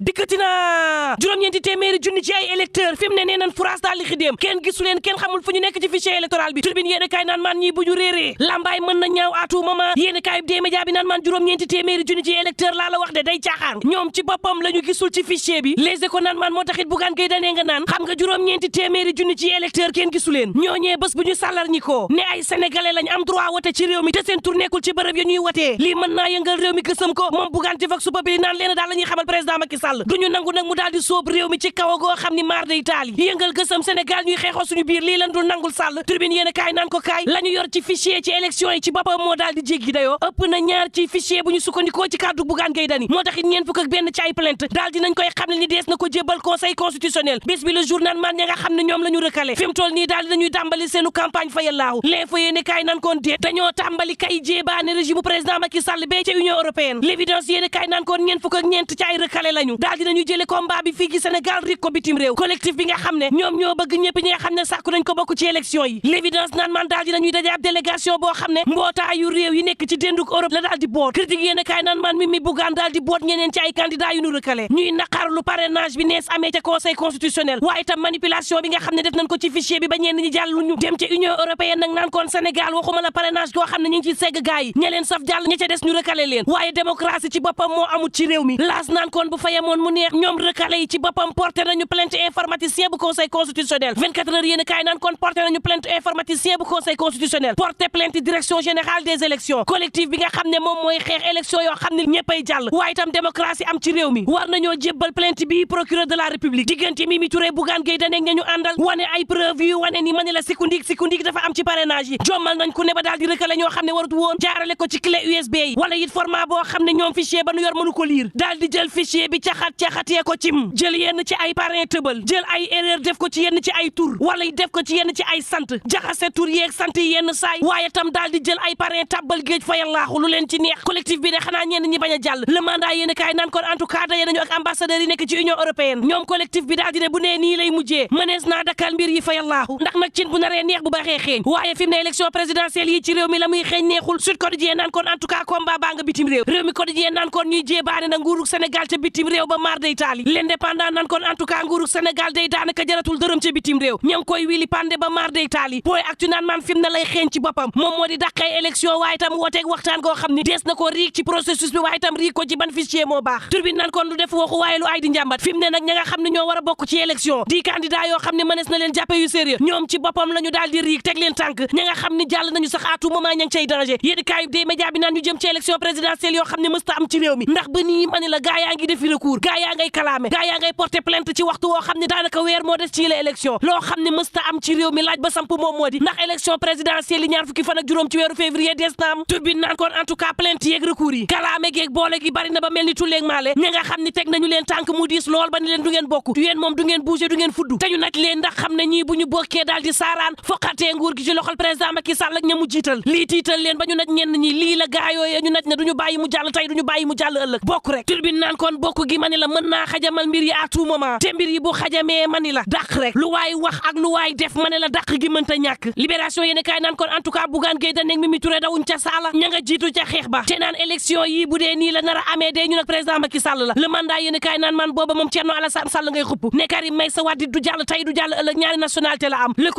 dikkati na juróom-ñeenti téeméeri junni ci ay électeur fi mu ne nee nan France daal li xidéem kenn gisu leen kenn xamul fu ñu nekk ci fichier électoral bi turbine yéen kaay naan maan ñii bu ñu réeree lambaay mën na ñaaw à tout moment yéen kaay bi dee média bi naan maan juróom-ñeenti téeméeri junni ci électeur laa la wax de day caaxaan ñoom ci boppam la ñu gisul ci fichier bi Les Échos naan maan moo taxit Bougane Gueye Dany nga naan xam nga juróom-ñeenti téeméeri junni ci électeur kenn gisu leen ñooñee bés bu ñu sàllar ñi ko ne ay sénégalais lañ am droit wote ci réew mi te seen tur nekkul ci bërëb ya ñuy wotee lii mën naa yëngal réew mi gësam ko moom Bougane ci Vox Populi naan leen daal la ñuy xamal président Macky Sall duñu nangu nag mu daal di sóob réew mi ci kaw goo xam ni maar day taali yëngal gësam Sénégal ñuy xeexoo suñu biir lii lan dul nangul Sall tribune yéen kaay naan ko kaay la ñu yor ci fichier ci élection yi ci boppam moo daal di jéggi dayoo ëpp na ñaar ci fichier bu ñu sukkandikoo ci kàddu Bougane Gueye Dany moo taxit ñeen fukk ak benn ci ay plainte daal dinañ koy xam ne ni dees na ko jébbal conseil constitutionnel bés bi le journal man ña nga xam ne ñoom la ñu recalé fi mu toll nii daal dinañuy tàmbali seenu campagne fayallaahu l'info yéen kaay naan koon déet dañoo tàmbali kay jéebaane régime président Macky Sall bee ca Union européenne l'évidence yéen kaay naan koon ñeen fukk ak ñeent ci ay recalé lañu daal dinañu jële combat bi fii ci Sénégal rik ko bitim réew collectif bi nga xam ne ñoom ñoo bëgg ñëpp ñi nga xam ne sàkku nañ ko bokk ci élection yi l'évidence naan man daal dinañuy daje ab délégation boo xam ne mbootaayu réew yi nekk ci dénduk Europe la daal di boot critique yéen kaay naan man mi Bougane daal di boot ñeneen ci ay candidat yu ñu recalé ñuy naqarlu parrainage bi nees amee ca conseil constitutionnel waaye tam manipulation bi nga xam ne def nañ ko ci fichier bi ba ñenn ñi jàll ñu dem ca Union européenne nag naan koon Sénégal waxuma la parrainage goo xam ne ñu ngi ciy segg gaay yi ña leen saf jàll ña ca des ñu recalé leen waaye démocratie ci boppam moo amut ci réew mi laas naan koon bu fa yemoon mu neex ñoom recalé yi ci boppam porté nañu plainte informaticien bu conseil constitutionnel 24 heures yéen kaay naan koon porté nañu plainte informaticien bu conseil constitutionnel porté plainte direction générale des élections collectif bi nga xam ne moom mooy xeex élection yoo xam ne ñëppay jàll waaye itam démocratie am ci réew mi war nañoo jébbal plainte bi procureur de la république diggante Mimi Touré Bougane Gueye Dany ñu àndal wane ay preuve yu wane ni ma ne la sikundik dafa am ci parrainage yi jommal nañ ku ne ba daal di recalé ñoo xam ne warut woon jaarale ko ci clé USB yi wala it format boo xam ne ñoom fichier ba nu yor mënu ko lire daal di jël fichier bi caxatee ko cim jël yenn ci ay parrain tëbal jël ay erreur def ko ci yenn ci ay tur wala def ko ci yenn ci ay sant jaxase tur yeeg sant yi yenn saay waaye tam daal di jël ay parrain tàbbal géej fayal laaxu lu leen ci neex collectif bi de xanaa ñenn ñi bañ a jàll le mandat yéen kaay naan kon en tout cas daje nañu ak ambassadeurs yi nekk ci Union européenne ñoom collectif bi daal di ne bu nee nii lay mujjee mënees naa dakkal mbir yi fayal laaxu ndax nag cin bu naree neex bu baxee xeeñ waaye fi mu ne élection présidentielle yi ci réew mi la muy xeeñ neexul Sud Quotidien naan kon en tout cas combat baa nga bitim réew réew mi Quotidien naan kon ñuy jéebaane na nguurug Sénégal ca bitim réew ba maar day taali l'Indépendant naan kon en tout cas nguurug Sénégal day daanaka jaratul dërëm ca bitim réew ña ngi koy wili pande ba maar day taali Point Actu naan man fi mu ne lay xeeñ ci boppam moom moo di dàqee élection waaye tam wooteeg waxtaan goo xam ni dees na ko riig ci processus bi waaye tam riig ko ci ban fichier moo baax Tribune naan kon lu def waxu waaye lu ay di njàmbat fi mu ne nag ña nga xam ne ñoo war a bokk ci élection di candidat yoo xam ne mënees na leen jàppe yu sérieux ñoom ci boppam la ñu daal di riig teg leen tànk ña nga xam ni jàll nañu sax à tout moment ña ngi cay danger yéen kaayub des médias bi naan ñu jëm ci élection présidentielle yoo xam ne mësta am ci réew mi ndax ba nii ma ne la gaa yaa ngi defi recours gaa yaa ngay kalaame gaa yaa ngay porter plainte ci waxtu woo xam ne daanaka weer moo des ci la élection loo xam ne mësta am ci réew mi laaj ba samp moom moo di ndax élection présidentielle yi ñaar fukki fan ak juróom ci weeru février des na am Turbine naan kon en tout cas plainte yeeg recours yi kalaame geeg boole gi bari na ba mel ni tulleeg maale ña nga xam ni teg nañu leen tànk mu diis lool ba ni leen du ngeen bokk yéen moom du ngeen bouger du ngeen fudd te ñu naj leen ndax xam ne ñii bu ñu bokkee daal di saaraan foqatee nguur gi ci loxol président Macky Sall ak ña mu jiital lii tiital leen ba ñu naj ñenn ñi lii la gaayooyee ñu naj ne duñu bàyyi mu jàll tey duñu bàyyi mu jàll ëllëg bokk rek Turbine naan kon bokk gi mani la mën naa xajamal mbir yi à tout moment te mbir yi bu xajamee mani la dàq rek lu waay wax ak lu waay def mani la dàq gi mënta ñàkk Libération yéen kaay naan kon en tout cas Bougane Gueye Dany Mimi Touré dawuñ ca saala ña nga jiitu ca xeex ba te naan élection yi bu dee nii la nar a amee dee ñu nag président Macky Sall la le mandat yéen kaay naan man booba moom Thierno Alassane Sall ngay xupp ne Karim Meïssa Wade du jàll tey du jàll ëllëg ñaari nationalité la am le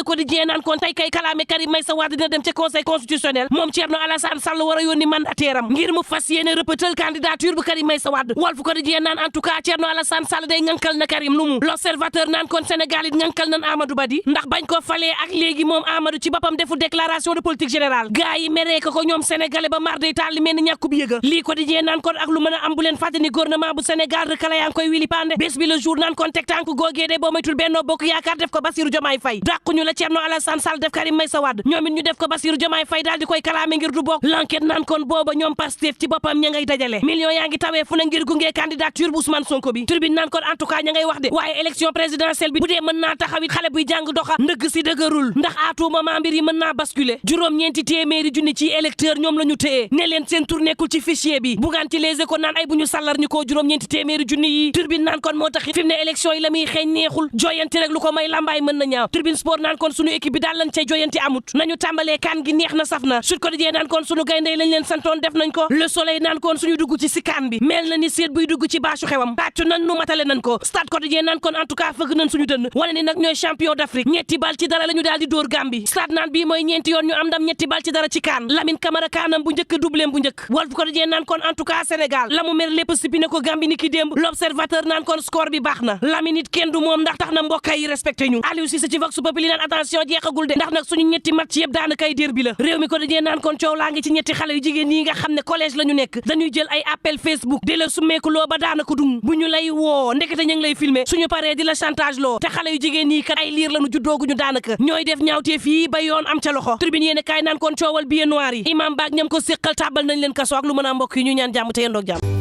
quotidien naan kon tey kay kalaame Karim Meïssa Wade dina dem ca conseil constitutionnel moom Thierno Alassane Sall war a yónni mandataire am ngir mu fas yéene rëppatal candidature bu Karim Meïssa Wade Walf Quotidien naan en tout cas Thierno Alassane Sall day ngankal na Karim lu mu l'observateur naan kon Sénégal it ngankal nan Amadou Badi ndax bañ ko falee ak léegi moom Amadou ci boppam deful déclaration de politique générale gaa yi meree ko ñoom sénégalais ba mar day taal li mel ni ñàkkub yëga lii Quotidien naan kon ak lu mën a am bu leen fàtte ni gouvernement bu Sénégal recalé yaa ngi koy wili pande bés bi le jour naan kon teg tànk googee de boo maytul Benno Bokk Yaakaar def ko Bassirou Diomaye Faye dàquñu la Thierno Alassane Sall def Karim Meïssa Wade ñoom it ñu def ko Bassirou Diomaye Faye daal di koy kalaame ngir du bokk l'enquête naan kon booba ñoom Pastef ci boppam ña ngay dajale millions yaa ngi tawee fu na ngir gunge candidature bu Ousmane Sonko bi Tribune naan kon en tout cas ña ngay wax de waaye élection présidentielle bi bu dee mën naa taxawit xale buy jàng doxa ndëgg si dëgërul ndax à tout moment mbir yi mën naa basculer juróom-ñeenti téeméeri junni ci électeur ñoom la ñu téye ne leen seen tur nekkul ci fichier bi Bougane ci Les Échos naan ay bu ñu sàllar ñu koo juróom-ñeenti téeméeri junni yi Tribune naan kon moo tax fi mu ne élection yi la muy xeeñ neexul joyanti rek lu ko may lambaay mën na ñaaw Tribune Sport naan kon suñu équipe bi daal lañ cay joyanti amut nañu tàmbalee kan gi neex na saf na Sud Quotidien naan kon suñu gayndey lañ leen santoon def nañ ko Le Soleil naan kon suñu dugg ci si kan bi mel na ni seet buy dugg ci bâchu xewam tàccu nan nu matale nan ko Stade Quotidien naan kon en tout cas fëgg nan suñu dënn wane ni nag ñooy champion d'Afrique ñetti bal ci dara la ñu daal di dóor Gambie Stade naan bii mooy ñeenti yoon ñu am ndam ñetti bal ci dara ci CAN Lamine Camara kaanam bu njëkk doublem bu njëkk Walf Quotidien naan kon en tout cas Sénégal la mu mer lépp sipi ne ko Gambie ni ki démb L'Observateur naan kon score bi baax na Lamine it kenn du moom ndax tax na mbokk yi respecté ñu Aliou Cissé ci Vox Populi naan attention jeexagul de ndax nag suñu ñetti match yëpp daanaka ay derby la Réew mi Quotidien naan kon coow laa ngi ci ñetti xale yu jigéen yi nga xam ne collège la ñu nekk dañuy jël ay appel Facebook di la summeeku loo ba daanaka dung bu ñu lay woo ndekete ñu ngi lay filmer suñu paree di la chantage loo te xale yu jigéen yi kat ay liir la ñu juddooguñu daanaka ñooy def ñaawtee fii ba yoon am ca loxo Tribune yéene kaay naan kon coowal billet noir yi imam baak ñam ko séqal tàbbal nañ leen kaso ak lu mën a mbokk yi ñu ñaan jàmm te yendoog jàmm